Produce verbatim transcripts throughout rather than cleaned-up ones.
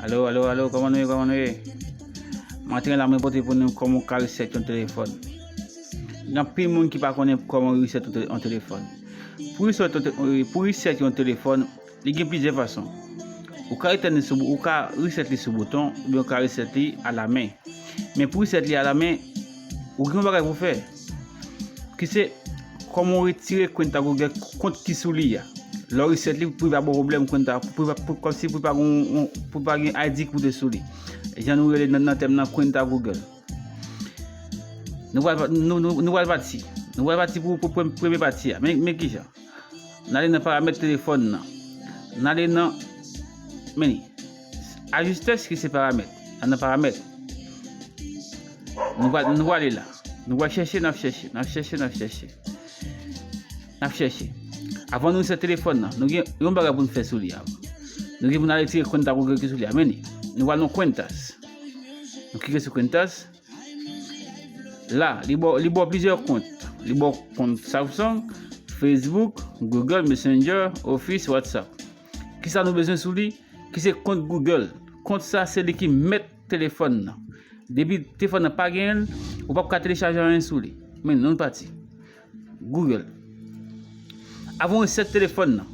Alo, alo, alo, kòman nou ye, kòman nou ye? Maten la, mwen pote pou nou kòman w ka reset yon telefòn. Gen anpil moun ki pa konnen kòman reset yon te- yon telefòn. Pou reset yon te- pou reset yon telefòn, li gen plizyè fason. Ou ka etèn li sou, ou ka reset li sou bouton, oubyen ou ka reset li alamen. Men pou reset li alamen, ou gen yon bagay pou fè. Ki se kòman w retire kwenta Google kont ki sou li a. Lè w reset li, pou li pa ba w pwoblèm kwenta, pou li pa, pou, kòmsi pou li pa gen, pou li pa gen I D ki te sou li. Jan nou rele nan, nan tèm nan kwenta Google. Nou pral, nou, nou, nou pral pati. Nou pral pati pou, pou, pou premye pati a. Men, men kijan? N ale nan paramèt telefòn nan. N ale nan, men li. Ajustè ki se paramèt. An nan paramèt. Nou pral, nou pral ale la. Nou pral chèche, n ap chèche, n ap chèche, n ap chèche. N ap chèche. Avan nou reset telefòn nan, nou gen yon bagay pou nou fè sou li avan. Nou gen pou nou ale retire kwenta Google ki sou li a. Men li. Nou pral nan kwentas. Nou klike sou kwentas. La, li ba w, li ba w plizyè kont. Li ba w kont Samsung, Facebook, Google, Messenger, Office, WhatsApp. Kisa nou bezwen sou li? Ki se kont Google. Kont sa, se li ki mèt telefòn nan. Depi telefòn nan pa genyen l, ou p ap ka telechaje anyen sou li. Men, nou pati. Google. Avan w reset telefòn nan,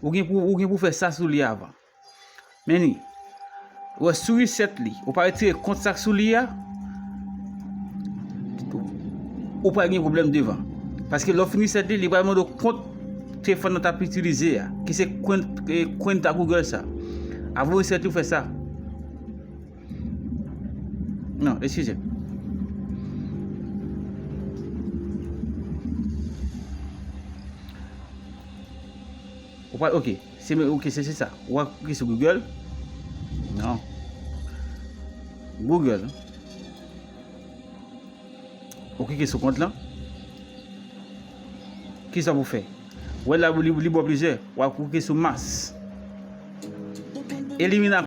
ou gen pou, ou gen pou fè sa sou li avan. Men li. Ou wè, si w reset li, ou pa retire kont sa k sou li a, ou pral gen pwoblèm devan. Paske lè w fin reset li, li pral mande w kont telefòn nan t ap itilize a, ki se kwen-, eh, kwenta Google sa. Avan w reset li, ou fè sa. Non, eskize. Ou pral, ok. Se men, ok, se, se sa. Ou pral klike sou Google. Non. Google. Ou klike sou kont lan. Kisa pou fè? Ou wè la, li, li ba w plizyè. W ap klike sou mas. Elimine